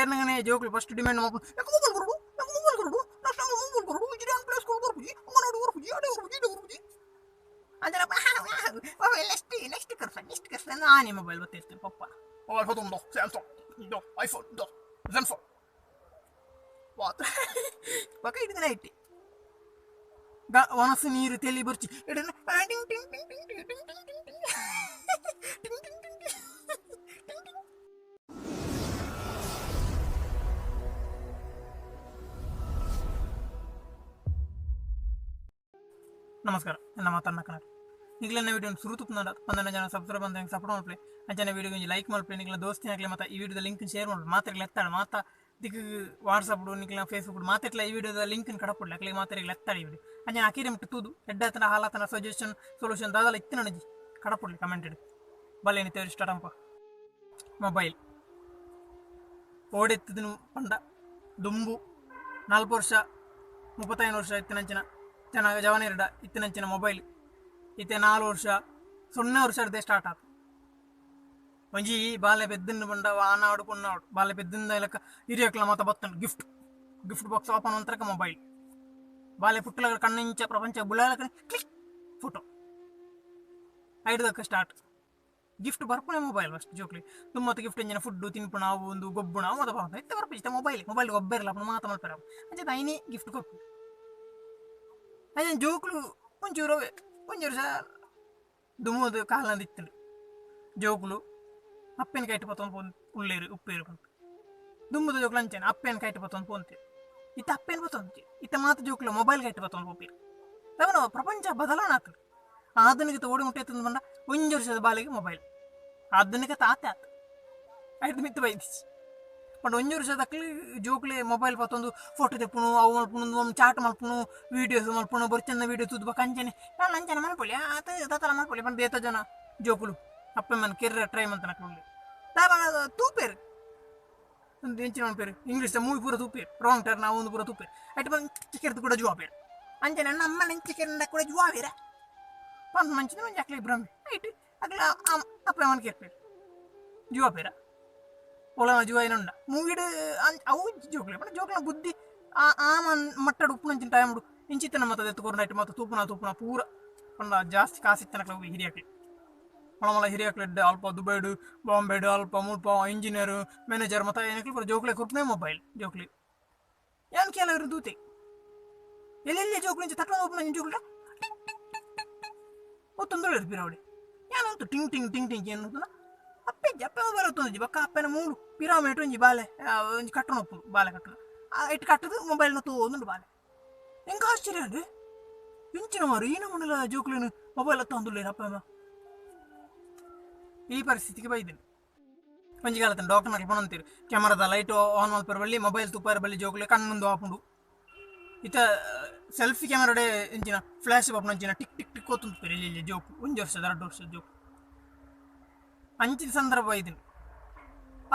ಸೇರ್ನಗನೆ ಜೋಕುಲು first demand ಮಲ್ಪುನು ಎಂಕ್ mobile ಕೊರೊಡು ಎಂಕ್ ಮೊಬೈಲ್ ಕೊರೊಡು ನ್ಯಾಷನಲ್ ಮೊಬೈಲ್ ಕೊರೊಡು ಇಜ್ಜಿಡ ಯಾನ್ ಪ್ಲೇ ಸ್ಕೂಲ್ ಬರ್ಪುಜಿ ಅಂಗನವಾಡಿ ಬರ್ಪುಜಿ ಅಡೆ ಬರ್ಪುಜಿ ಇಡೆ ಬರ್ಪುಜಿ ಅಂಚನೆ ನೆಕ್ಸ್ಟ್ ನೆಕ್ಸ್ಟ್ ಕೊರ್ಪ ನೆಕ್ಸ್ಟ್ ಕೊರ್ಪ ಆನಿ ಮೊಬೈಲ್ ಬತ್ತಿರ್ತೀನಿ ಪಪ್ಪ mobile photo Samsung iPhone Zenfone. ವಾತ ಬೊಕ ಇಡಿದಿನ ಇಟ್ಟಿ ಒಣಸು ನೀರು ತೆಲಿ ಬರ್ಚಿ ಇಡನ ಟಿಂಗ್ ಟಿಂಗ್ ಟಿಂಗ್ ಟಿಂಗ್ ಟಿಂಗ್ ಟಿಂಗ್ ಟಿಂಗ್ ಟಿಂಗ್ ಟಿಂಗ್ ಟಿಂಗ್ ಟಿಂಗ್ ಟಿಂಗ್ ಟಿಂಗ್ ಟಿಂಗ್. ನಮಸ್ಕಾರ, ನನ್ನ ಮಾತನ್ನ ಕನ್ನಡ ನಿಗ್ಲನ್ನ ವಿಡಿಯೋ ಸುರುತುಪ್ಪುನಾಡ 12 ಜನ ಸಬ್ಸ್ಕ್ರೈಬ್ ಅಂತ ಸಪೋರ್ಟ್ ಮಲ್ಪಲೆ. ಅಂಚನೆ ವಿಡಿಯೋ ಒಂಜಿ ಲೈಕ್ ಮಲ್ಪಲೆ. ನಿಗ್ಲ ದೋಸ್ತಿ ಆಗ್ಲಿ ಮತ್ತೆ ಈ ವಿಡಿಯೋದ ಲಿಂಕ್ ಶೇರ್ ಮಲ್ಪಲೆ. ಮಾತ್ರೆಗಳು ಎತ್ತಾಳೆ ಮಾತಾ ದಿಕ್ಕು ವಾಟ್ಸಪ್ ನಿಕ್ಲ ಫೇಸ್ಬುಕ್ ಮಾತೆಟ್ಲ ಈ ವಿಡಿಯೋದ ಲಿಂಕ್ ಕಡಪುಡ್ಲೆ. ಅಕ್ಲಿಗೆ ಮಾತ್ರೆಗಳು ಎತ್ತಾಳೆ ಈ ವಿಡಿಯೋ. ಅಂಚನೆ ಅಕೀರಿ ಮುಟ್ಟು ತೂದು ಎಡ್ಡತನ ಹಾಲಾತನ ಸಜೆಷನ್ ಸೊಲ್ಯೂಷನ್ ದಾದಲ ಇತ್ತಿನ ನಜಿ ಕಡಪುಡ್ಲೆ ಕಮೆಂಟ್ ಇಡು. ಬಲ್ಲೆ ನಿತ್ತೇರು ಸ್ಟಾರ್ಟ್ ಅಪ್ಪ. ಮೊಬೈಲ್ ಓಡೆತ್ತಿದನು ಪಂಡ ದುಂಬು 4 ವರ್ಷ 35 ವರ್ಷ ಇತ್ತಿನಂಚಿನ ಜನ ಜವನಿರಡ ಇತ್ತಿನಂಚಿನ ಮೊಬೈಲ್ ಇತ್ತೆ 4 ವರ್ಷ 0 ವರ್ಷ ಅರ್ಧ ಸ್ಟಾರ್ಟ್ ಆತು. ಒಂಜಿ ಬಾಲೆ ಪೆದ್ದಿನ ಪಂಡ ಆನಾಡು ಪೊನ್ನಾಡು ಬಾಲೆ ಪೆದ್ದಿನ ಲೆಕ್ಕ ಹಿರಿಯಕ್ಲ ಮಾತ ಬತ್ತಂಡು ಗಿಫ್ಟ್ ಗಿಫ್ಟ್ ಬಾಕ್ಸ್ ಓಪನ್ ಅಂತರಕ ಮೊಬೈಲ್. ಬಾಲೆ ಪುಟ್ಟಲ ಕಣ್ಣಿಂಚ ಪ್ರಪಂಚ ಬುಳಾಲಕ ಕ್ಲಿಕ್ ಫೋಟೋ ಐಡ್ದಕ್ಕ ಸ್ಟಾರ್ಟ್ ಗಿಫ್ಟ್ ಬರ್ಪುಣೆ ಮೊಬೈಲ್. ಫಸ್ಟ್ ಜೋಕ್ಲಿ ತುಂಬ ಗಿಫ್ಟ್ ಎಂಜಿನ ಫುಡ್ಡು ತಿನ್ಪುಣ ಅವು ಒಂದು ಗೊಬ್ಬುಣ ಅವು ಮಾತ ಬರ್ಪುಣ. ಇತ್ತೆ ಬರ್ಪು ಇತ್ತೆ ಮೊಬೈಲ್ ಮೊಬೈಲ್ ಗೊಬ್ಬೆರಲ್ಲ ಅಪ್ಪು ಮಾತ ಮಲ್ಪೆರ ಅಂಚೆ ಐನಿ ಗಿಫ್ಟ್ ಕೊರ್ಪು. ಅಂಚೆ ಜೋಕ್ಲು ಒಂಚೂರು ಒಂಚೂರು ಸಹ ದುಮ್ಮದು ಕಾಲಂದು ಇತ್ತಂಡು ಜೋಕುಲು ಅಪ್ಪೆನ ಕೈಟ್ ಪತ್ತೊಂದು ಪೋನ್ ಉಳ್ಳೇರು ಉಪ್ಪೇರು ಪಂತ ದುಮ್ಮದ ಜೋಕುಲು ಅಂಚೆನೆ ಅಪ್ಪೆನ ಕೈಟ್ ಪತ್ತೊಂದು ಪೋಂತೆ ಇತ್ತ ಅಪ್ಪೆನ ಪತ್ತೊಂದು ಇತ್ತ ಮಾತ ಜೋಕುಲು ಮೊಬೈಲ್ ಕೈಟ್ ಪತ್ತೊಂದು ಪೋಪೇರು. ತವನ ಪ್ರಪಂಚ ಬದಲಾವಣೆ ಆಗ್ತದೆ. ಆಧುನಿಕತೆ ಓಡಿ ಮುಟ್ಟೆ ತಂದು ಬಂದ ಒಂಜಿ ವರ್ಷದ ಬಾಲಿಗೆ ಮೊಬೈಲ್ ಆಧುನಿಕತೆ ಆತೆ ಆತು ಐದು ಮಿತ್ತು ಬೈದಿಚ್ಚಿ ಪಂಡ ಒಂಜಿ ವರ್ಷದ ಅಕ್ಲಿ ಜೋಕ್ಲೆ ಮೊಬೈಲ್ ಪತ್ತೊಂದು ಫೋಟೋ ತೆಪ್ಪುನು ಅವು ಮಲ್ಪುನು ಚಾಟ್ ಮಲ್ಪುನು ವೀಡಿಯೋಸ್ ಮಲ್ಪುನು ಬೊರ್ಚನ್ನ ವೀಡಿಯೋ ತೂದು ಬೊಕ ಅಂಚನೆ ನಾನು ಅಂಚನೆ ಮಲ್ಪೊಲಿ ಆತ ದಾತಲ ಮಲ್ಪೊಲಿ ಪಂಡ ಏತ ಜನ ಜೋಕುಲು ಅಪ್ಪೆ ಮನ್ ಕೆರ್ರ ಟ್ರೈ ಮಲ್ತನ ಅಕ್ಲು ದಾಬ ತೂಪೇರು ಒಂದು ಎಂಚಿನ ಮಲ್ಪೇರು ಇಂಗ್ಲೀಷ್ ಮೂವಿ ಪೂರ ತೂಪೇರು ರಾಂಗ್ ಟರ್ನ್ ಅವು ಒಂದು ಪೂರ ತೂಪೇರು ಐಟ್ ಬಂದು ಚಿಕ್ಕೆರ್ದು ಕೂಡ ಜುವಾಪೇರು ಅಂಚನೆ ನನ್ನ ಅಮ್ಮನ ಇಂಚಿಕೆರಂಡ ಕೂಡ ಜುವಾವೇರ ಪಂದ್ ಮಂಚಿನ ಒಂಜಿ ಅಕ್ಲೆ ಭ್ರಮೆ ಐಟ್ ಅಕ್ಲ ಅಪ್ಪೆ ಮನ್ ಕೇರ್ಪೇರು ಜುವಾಪೇರ ಒಳನ ಜುವ ಏನುಂಡ ಮೂವಿಡ್ ಅವು ಜೋಕ್ಲೆ ಪಂಡ ಜೋಕ್ಲ ಬುದ್ಧಿ ಆ ಆ ಮನ್ ಮಟ್ಟಡ್ ಉಪ್ಪುನಂಚಿನ ಟೈಮ್ ಇಂಚಿತ್ತನ ಮತ್ತ ಎತ್ತುಕೊರ್ನ ಐಟ್ ಮತ್ತ ತೂಪುನ ತೂಪುನ ಪೂರ ಪಂಡ ಜಾಸ್ತಿ ಕಾಸಿತ್ತನಕ್ಲ ಹಿರಿಯಕ್ಲೆ ಮಳ ಮಳ ಹಿರಿಯಕ್ಲೆ ಅಲ್ಪ ದುಬೈಡ್ ಬಾಂಬೆಡ್ ಅಲ್ಪ ಮುಲ್ಪ ಇಂಜಿನಿಯರ್ ಮ್ಯಾನೇಜರ್ ಮತ್ತ ಏನಕ್ಲೆ ಪೂರ ಜೋಕ್ಲೆ ಕೊರ್ಪುನೇ ಮೊಬೈಲ್ ಜೋಕ್ಲೆ ಯಾನ್ ಕೆಲವರು ದೂತೆ ಎಲ್ಲೆಲ್ಲಿ ಜೋಕ್ಲು ಇಂಚ ತಟ್ಟೊಂದು ಉಪ್ಪುನ ಜೋಕ್ಲ ಒತ್ತೊಂದು ಪಿರಾವಡಿ ಯಾನಂತು ಟಿಂಗ್ ಟಿಂಗ್ ಟಿಂಗ್ ಟಿಂಗ್ ಏನು ಅಪ್ಪೆಜ್ಜಿ ಅಪ್ಪೆ ಮೊಬೈಲ್ ಒತ್ತೊಂದುಜಿ ಬೊಕ್ಕ ಅಪ್ಪೆನ ಮೂಡು ಪಿರಾಮೇಟ್ ಒಂಜಿ ಬಾಲೆ ಒಂಜಿ ಕಟ್ಟಣ ಉಪ್ಪುಂಡು ಬಾಲೆ ಕಟ್ಟಣ ಇಟ್ಟು ಕಟ್ಟದು ಮೊಬೈಲ್ ತೋಂದುಂಡು ಬಾಲೆ. ಎಂಕ್ ಆಶ್ಚರ್ಯ ಅಂಡ್ ಇಂಚಿನ ಮಾರು ಈ ನಮೂನೆಲ ಜೋಕ್ಲೆನ್ ಮೊಬೈಲ್ ಒತ್ತೊಂದುಲ್ಲೆರ್ ಅಪ್ಪೆ ಅಮ್ಮ. ಈ ಪರಿಸ್ಥಿತಿಗೆ ಬೈದಿನಿ ಒಂಜಿ ಕಾಲತನ ಡಾಕ್ಟರ್ ನಕಲು ಪನೊಂತೆರ್ ಕ್ಯಾಮರಾದ ಲೈಟ್ ಆನ್ ಮಲ್ಪೆರೆ ಬಲ್ಲಿ ಮೊಬೈಲ್ ತೂಪೆರೆ ಬಲ್ಲಿ ಜೋಕ್ಲೆ ಕಣ್ಣುಂದು ಆಪುಂಡು. ಇತ್ತ ಸೆಲ್ಫಿ ಕ್ಯಾಮರಾಡೆ ಇಂಚಿನ ಫ್ಲ್ಯಾಶ್ ಬರ್ಪುನ ಅಂಚಿನ ಟಿಕ್ ಟಿಕ್ ಟಿಕ್ ಒತ್ತೊಂದುಪ್ಪೆರ್ ಎಲ್ಯ ಎಲ್ಯ ಜೋಕು ಒಂಜಿ ವರ್ಷದ 2 ವರ್ಷದ ಜೋಕು ಅಂಚಿನ ಸಂದರ್ಭ ಬೈದಿನಿ.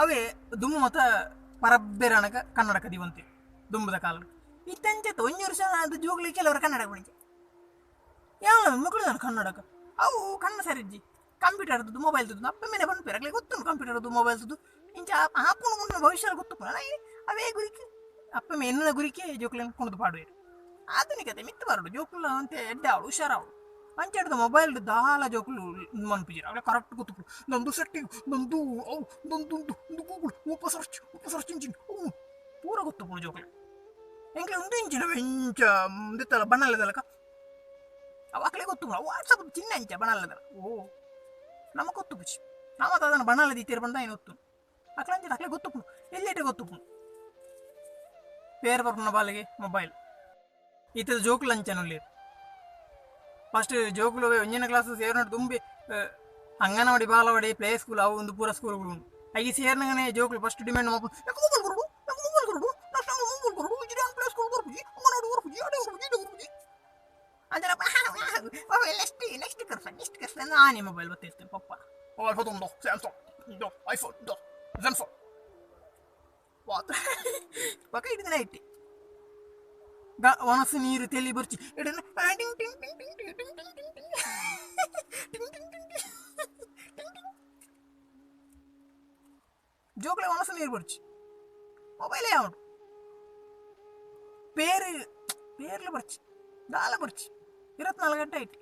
ಅವೇ ದುಂಬು ಮತ ಪರಬ್ಬೆರಣಕ ಕನ್ನಡಕ ದೀವಂತೆ ದುಂಬುದ ಕಾಲ ಇತ್ತೆ ಅಂಚೆತ ಒಂಜಿ ವರ್ಷ ಅದು ಜೋಕ್ಲೆ ಕೆಲವರು ಕನ್ನಡ ಪುಣಿಚೆ ಯಾವ ಮಕ್ಕಳು ಕನ್ನಡಕ ಅವು ಕಣ್ಣ ಸರಿಜ್ಜಿ ಕಂಪ್ಯೂಟರ್ ಮೊಬೈಲ್ ತುದು ಅಪ್ಪೆ ಮೇಲೆ ಪನ್ಪೆರ್ ಅಕ್ಲೆಗ್ ಗೊತ್ತುಂಡು ಕಂಪ್ಯೂಟರ್ ಮೊಬೈಲ್ ತುದು ಇಂಚ ಆಪುಂಡು ಮುಂದಿನ ಭವಿಷ್ಯ ಗೊತ್ತುಂಡು ಅವೇ ಗುರಿಕ್ ಅಪ್ಪೆ ಎನ್ನುನ ಗುರಿಕೆ ಜೋಕ್ಲೆನ್ ಕುಣದು ಪಾಡುವೆರ್. ಆಧುನಿಕತೆ ಮಿತ್ತ್ ಬರೊಡು ಜೋಕುಲು ಅಂತೆ ಎಡ್ಡೆ ಆವೊಡು ಹುಷಾರಾವೊಡು ಅಂಚೆಡ್ದ್ ಮೊಬೈಲ್ ದಾಲ ಜೋಕುಲು ಮನ್ಪುಜೆರ್ ಅಕ್ಲೆ ಕರೆಕ್ಟ್ ಗೊತ್ತುಂಡು ನಂದು ಸೆಟ್ಟಿಂಗ್ ನಂದು ಅವು ನಂದು ಉಂದು ಗೂಗಲ್ ಒಪ್ಪ ಸರ್ಚ್ ಒಪ್ಪ ಸರ್ಚ್ ಇಂಜಿನ್ ಅವು ಪೂರ ಗೊತ್ತುಂಡು ಜೋಕ್ಲೆ. ಎಂಕ್ಲೆ ಉಂದು ಇಂಚಿನ ಎಂಚ ಉಂದೆತ್ತಲ ಬಣ್ಣಲೆದಲಕ ಅವು ಅಕ್ಲೆ ಗೊತ್ತುಂಡು ವಾಟ್ಸಪ್ ಚಿನ್ನ ಅಂಚ ಬಣ್ಣಲೆದಲ ಓ ನಮಕ್ ಗೊತ್ತುಪುಜಿ ನಮ ದಾದನ ಬಣ್ಣಲೆ ದೀತೆರ್ ಪಂಡ ಐನ್ ಗೊತ್ತುಂಡು ಅಕ್ಲೆ ಅಂಚ ಅಕ್ಲೆ ಗೊತ್ತುಂಡು ಎಲ್ಲೆಟೆ ಗೊತ್ತುಂಡು ಪೇರ್ ಬರ್ಪುನ ಬಾಲೆಗೆ ಮೊಬೈಲ್ ಇತ್ತದ ಜೋಕುಲು ಅಂಚನೆ ಉಲ್ಲೆರ್. ಫಸ್ಟ್ ಜೋಕುಲು ಒಂಜನೇ class ಸೇರ್ನಟ್ ದುಂಬೆ anganwadi balwadi play school ಅವು ಒಂದು ಪೂರ ಸ್ಕೂಲ್ಗಳು ಉಂಡು ಐಗೆ ಸೇರ್ನಗನೆ ಜೋಕುಲು ಫಸ್ಟ್ ಡಿಮ್ಯಾಂಡ್ ಮಲ್ಪುನು ಎಂಕ್ ಮೊಬೈಲ್ ಕೊರೊಡು ಎಂಕ್ ಮೊಬೈಲ್ ಕೊರೊಡು ನ್ಯಾಷನಲ್ ಮೊಬೈಲ್ ಕೊರೊಡು ಇಜ್ಜಿಡ ಯಾನ್ ಪ್ಲೇ ಸ್ಕೂಲ್ ಬರ್ಪುಜಿ ಅಂಗನವಾಡಿ ಬರ್ಪುಜಿ ಅಡೆ ಬರ್ಪುಜಿ ಇಡೆ ಬರ್ಪುಜಿ ಅಂಚನೆ ನೆಕ್ಸ್ಟ್ ನೆಕ್ಸ್ಟ್ ಕೊರ್ಪ ನೆಕ್ಸ್ಟ್ ಕೊರ್ಪ ಆನಿ ಮೊಬೈಲ್ ಬತ್ತಿರ್ತೀನಿ ಪಪ್ಪ mobile photo Samsung iPhone Zenfone ವಾತ ಬೊಕ ಇಡಿದಿನ ಇಟ್ಟಿ ಒಣಸು ನೀರು ತೆಲಿ ಬರ್ಚಿ ಇಡನ ಟಿಂಗ್ ಟಿಂಗ್ ಟಿಂಗ್ ಟಿಂಗ್ ಟಿಂಗ್ ಟಿಂಗ್ ಟಿಂಗ್ ಟಿಂಗ್ ಟಿಂಗ್ ಟಿಂಗ್ ಟಿಂಗ್ ಟಿಂಗ್ ಟಿಂಗ್ ಟಿಂಗ್ ಜೋಕ್ಲೆ ಒಣಸು ನೀರು ಬರ್ಚಿ ಮೊಬೈಲೇ ಅವನು ಪೇರು ಪೇರ್ಲು ಬರ್ಚಿ ದಾಲ ಬರ್ಚಿ 24 ಗಂಟೆ ಐತಿ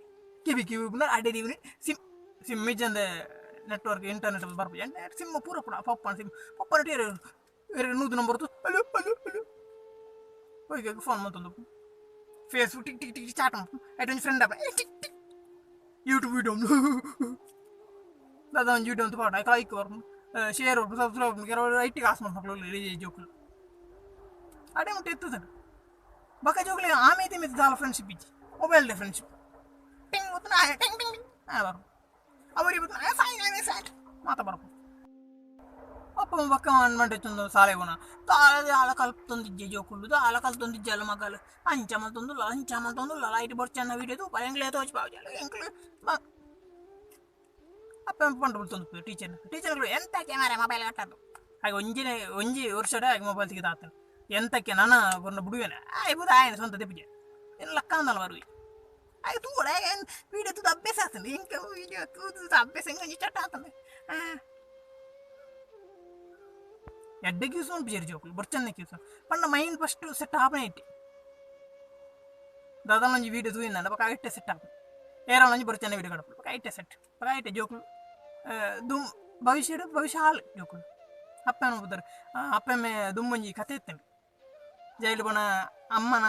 ಕಿವಿ ಕಿವಿ ಅಡೆ ದೀವನಿ ಸಿಮ್ ಸಿಮ್ ಇಜ್ಜಂದೆ ನೆಟ್ವರ್ಕ್ ಇಂಟರ್ನೆಟ್ ಬರ್ಪು ಸಿಮ್ ಪೂರ ಪೂರ ಪಪ್ಪನ ಸಿಮ್ ಪಪ್ಪನ ಟೇರು 200 number hello hello hello okay phone ಮಂತೊಂದು Facebook tick tick tick chat ಐಟೊಂಜಿ friend ಅಪ್ಪ ಟಿಕ್ ಟಿಕ್ ಯೂಟ್ಯೂಬ್ ವೀಡಿಯೋ ದಾದ ಒಂಜಿ ವೀಡಿಯೋ ಅಂತ ಪಾಡ ಲೈಕ್ ಬರ್ಪು ಶೇರ್ ಬರ್ಪು ಸಬ್ಸ್ಕ್ರೈಬ್ ಕೆಲವರು IT ಕಾಸು ಮಕ್ಕಳು ಜೋಕುಲು ಅಡೆ ಮುಟ್ಟು ಎತ್ತದ ಬಕ ಜೋಕುಲು ಆಮೇತಿ ಮಿತ್ ದಾಲ ಫ್ರೆಂಡ್ಶಿಪ್ ಇಜ್ಜಿ ಮೊಬೈಲ್ ಡೆ ಫ್ರೆಂಡ್ಶಿಪ್ ಟಿಂಗ್ ಗೊತ್ತು ಟಿಂಗ್ ಟಿಂಗ್ ಆ ಬರ್ಪು ಅವರಿಗೆ ಸಾಯ್ ಮಾತ ಬರ್ಪು ಅಪ್ಪ ಬಕ್ಕ ಮಂಡೆ ಸಾಲೆ ಹೋನ ದಾಲ ಕಲ್ತೊಂದಿಜ್ಜೆ ಜೋಕುಲು ದಾಲ ಕಲ್ತೊಂದಿಜ್ಜಲ್ಲ ಮಗಲು ಅಂಚ ಮಲ್ತೊಂದುಲ್ಲ ಅಂಚ ಮಲ್ತೊಂದುಲ್ಲ ಲೈಟ್ ಬೊರ್ಚನ್ನ ವೀಡಿಯೋ ತೂಪ ಎಂಕ್ಲೇ ತೋಚ್ ಎಂಕ್ಲು ಅಪ್ಪ ಪಂಡು ಬುಲ್ತೊಂದು ಟೀಚರ್ ಟೀಚರ್ ಎಂತಕ್ಕೆ ಮಾರೆ ಮೊಬೈಲ್ ಕಟ್ಟದ್ದು ಹಾಗೆ ಒಂಜಿನೇ ಒಂಜಿ ವರ್ಷಡ ಹಾಗೆ ಮೊಬೈಲ್ ತೆಗೆದು ಎಂತಕ್ಕೆ ನಾನು ಕೊರ್ನ ಬುಡುವೇನೆ ಆಯ್ಬೋದು ಆಯ್ನ ಸ್ವಂತ ದೆಪ್ಪಿಗೆ ಏನು ಲಕ್ಕ ಅಂದಲ್ಲ ಬರುವೆ ಹಾಗೆ ತೂಡ ವೀಡಿಯೋ ತೂದು ಅಭ್ಯಾಸ ಆಗ್ತದೆ ಎಂಕ ವೀಡಿಯೋ ತೂದು ಅಭ್ಯಾಸ ಹೆಂಗೆ ಚಟ ಆಗ್ತದೆ ಎಡ್ಡೆಗೆ ಯೂಸ್ ಮನ್ಪುಜೆರ್ ಜೋಕುಲು ಬೊರ್ಚಂದಕ್ಕೆ ಯೂಸ್ ಪಂಡ ಮೈಂಡ್ ಫಸ್ಟ್ ಸೆಟ್ ಆಪನೆ ಇಟ್ಟಿ ದಾದಾಲೊಂಜಿ ವೀಡಿಯೋ ತೂಯಿಂದಂಡ ಬೊಕ ಐಟೆ ಸೆಟ್ ಆಪುಂಡು ಏರಾಲೊಂಜಿ ಬೊರ್ಚಂದ ವೀಡಿಯೋ ಕಡಪುಂಡು ಬೊಕ ಐಟೆ ಸೆಟ್ ಬೊಕ ಐಟೆ ಜೋಕುಲು ದುಮ್ ಭವಿಷ್ಯಡ್ ಭವಿಷ್ಯ ಹಾಳು ಜೋಕುಲು ಅಪ್ಪೆನ ಪುದರ್ ಅಪ್ಪೆಮ್ಮೆ ದುಂಬೊಂಜಿ ಕತೆ ಇತ್ತುಂಡು ಜೈಲು ಪೋನ ಅಮ್ಮನ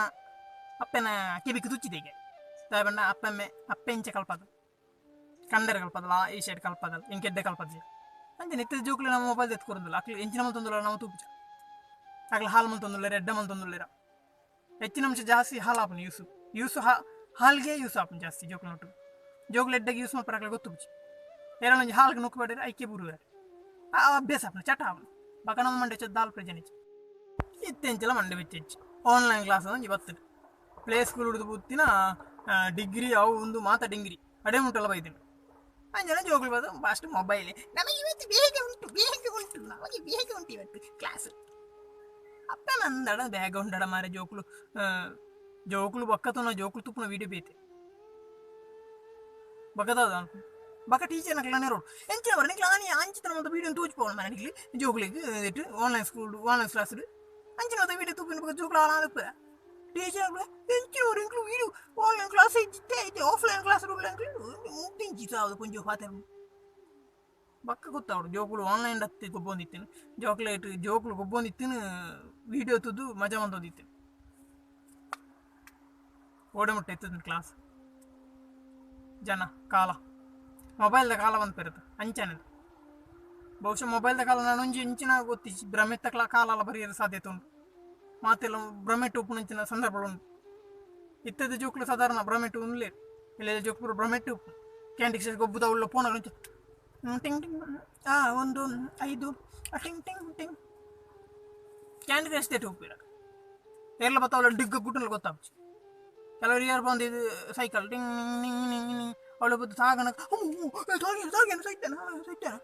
ಅಪ್ಪೆನ ಕಿಬಿಕ್ ತುಚ್ಚಿದೆಗೆ ದಾಯೆ ಪಂಡ ಅಪ್ಪೆಮ್ಮೆ ಅಪ್ಪೆ ಇಂಚ ಕಲ್ಪದ ಕಂಡರೆ ಕಲ್ಪದಲ್ಲ ಈ ಸೈಡ್ ಕಲ್ಪದಲ್ಲ ಇಂಕೆಡ್ಡೆ ಕಲ್ಪದ ಅಂಚನೆ ಇತ್ತೆ ಜೋಕುಲು ನಮ್ಮ ಮೊಬೈಲ್ ಎತ್ಕೊರೊಂದುಲ್ಲ ಅಕ್ಲು ಎಂಚಿನ ಮಲ್ತೊಂದುಲ್ಲ ನಮ ತೂಪುಜ ಅಕ್ಲು ಹಾಲು ಮಲ್ತೊಂದುಲ್ಲೆರ್ ಎಡ್ಡೆ ಮಲ್ತೊಂದುಲ್ಲೆರ ಹೆಚ್ಚಿನ ಅಂಶ ಜಾಸ್ತಿ ಹಾಲು ಆಪುಂಡು ಯೂಸು ಯೂಸು ಹಾಲ್ಗೆ ಯೂಸ್ ಆಪುಂಡು ಜಾಸ್ತಿ ಜೋಕುಲು ಜೋಕುಲು ಎಡ್ಡೆಗೆ ಯೂಸ್ ಮಲ್ಪರೆ ಅಕ್ಲೆಗ್ ಗೊತ್ತುಪುಜಿ ಏರಾಲ ಒಂಜಿ ಹಾಲ್ಗ್ ನುಕ್ಕು ಪಾಡ್ಯೆರ್ ಐಕೆ ಬೂರುವೆರ್ ಆ ಅಭ್ಯಾಸ ಆಪುಂಡು ಚಟ ಆಪುಂಡು ಬೊಕ ನಮ್ಮ ಮಂಡೆ ದಾಲ ಪ್ರಯೋಜನ ಇಜ್ಜಿ ಇತ್ತೆ ಎಂಚಲ ಮಂಡೆ ಬೆಚ್ಚ ಆನ್ಲೈನ್ ಕ್ಲಾಸ್ ಒಂಜಿ ಬತ್ತುಂಡು ಪ್ಲೇ ಸ್ಕೂಲ್ ಹಿಡಿದು ಪೂತಿನ ಡಿಗ್ರಿ ಅವು ಉಂದು ಮಾತ ಡಿಗ್ರಿ ಅಡೆ ಮುಟ್ಟಲ ಬೈದುಂಡು ಅಂಚನೆ ಜೋಕುಲು ಬತ್ತು ಫಸ್ಟ್ ಮೊಬೈಲ್ ನಮಗೆ ಇವತ್ತು ಬೇಗ ಉಂಟು ಬೇಗ ಉಂಟು ನಮಗೆ ಬೇಗ ಉಂಟು ಇವತ್ತು ಕ್ಲಾಸ್ ಅಪ್ಪೆ ನಂದಡ ಬೇಗ ಉಂಡಡ ಮಾರೆ ಜೋಕುಲು ಜೋಕುಲು ಬೊಕ್ಕ ಜೋಕುಲು ತುಪ್ಪುನ ವೀಡಿಯೋ ಬೇತೆ ಬೊಕ್ಕ ಬೊಕ್ಕ ಟೀಚರ್ ನಕ್ಲೆನ ರೋಡ್ ಎಂಚಿನ ಬರ ನಿಕ್ಲು ಆನಿ ಅಂಚಿನ ಮಾತ ವೀಡಿಯೋ ತೋಜಿಪೋಡು ಮಾರೆ ನಿಕ್ಲು ಜೋಕುಲೆಗ್ ಆನ್ಲೈನ್ ಸ್ಕೂಲ್ ಆನ್ಲೈನ್ ಕ್ಲಾಸ್ ಅಂಚಿನ ಮಾತ ವೀಡಿಯೋ ತೂಪಿನ ಬೊಕ್ಕ ಜೋಕುಲು ಹಾಳಾದುಪ್ಪುವ ಟೀಚರ್ ಎಂಚಿನ ಬರ ಎಂಕ್ಲು ವೀಡಿಯೋ ಆನ್ಲೈನ್ ಕ್ಲಾಸ್ ಇಜ್ಜಿತ್ತೆ ಇತ್ತೆ ಆಫ್ಲೈನ್ ಕ್ಲಾಸ್ ಉಲ್ಲ ಎಂಕ್ಲು ಮುಗ್ದಿಂಚಿ ಸಾವದು ಪೊಂಜೊ ಪಾತೆರ ಬೊಕ್ಕ ಗೊತ್ತಾವಡು ಜೋಕುಲು ಆನ್ಲೈನ್ ಅತ್ತೆ ಗೊಬ್ಬೊಂದಿತ್ತಿನ ಜೋಕ್ಲೇಟ್ ಜೋಕುಲು ಗೊಬ್ಬೊಂದಿತ್ತಿನ ವೀಡಿಯೋ ತೂದು ಮಜಾ ಮಂತೊಂದಿತ್ತಿನ ಓಡೆ ಮುಟ್ಟ ಇತ್ತದ ಕ್ಲಾಸ್ ಜನ ಕಾಲ ಮೊಬೈಲ್ದ ಕಾಲ ಬಂದ್ಪೆರದು ಅಂಚನೆ ಬಹುಶಃ ಮೊಬೈಲ್ದ ಕಾಲ ನಾನೊಂಜಿ ಇಂಚಿನ ಗೊತ್ತಿಜ್ಜಿ ಭ್ರಮೆತ್ತ ಕಾಲ ಬರಿಯರೆ ಸಾಧ್ಯತೆ ಉಂಟು ಮಾತೆಲ್ಲ ಭ್ರಮೆಟ್ ಉಪ್ಪುನಂಚಿನ ಸಂದರ್ಭಗಳು ಉಂಟು ಇತ್ತದ ಜೋಕುಲು ಸಾಧಾರಣ ಭ್ರಮೆಟ್ ಉನ್ಲೇರ್ ಇಲ್ಲ ಜೋಕುಲು ಭ್ರಮೆಟ್ ಉಪ್ಪು ಕ್ಯಾಂಡಿ ಕ್ರಶ್ ಗೊಬ್ಬುದ ಉಳ್ಳ ಪೋನ ಟಿಂಗ್ ಟಿಂಗ್ 1 5 ಟಿಂಗ್ ಟಿಂಗ್ ಟಿಂಗ್ ಕ್ಯಾಂಡಿ ಕ್ರಶ್ ತೇಟ್ ಉಪ್ಪಿರ ಏರ್ಲ ಬತ್ತಾವಲ್ಲ ಡಿಗ್ಗ ಗುಟ್ಟಲ್ಲಿ ಗೊತ್ತಾಪುಜಿ ಕೆಲವರು ಏರ್ ಬಂದು ಇದು ಸೈಕಲ್ ಟಿಂಗ್ ಟಿಂಗ್ ಟಿಂಗ್ ಟಿಂಗ್ ಅವಳು ಬದ್ದು ಸಾಗಣ ಸಾಗೇನು ಸೈತೇನ ಸೈತೇನ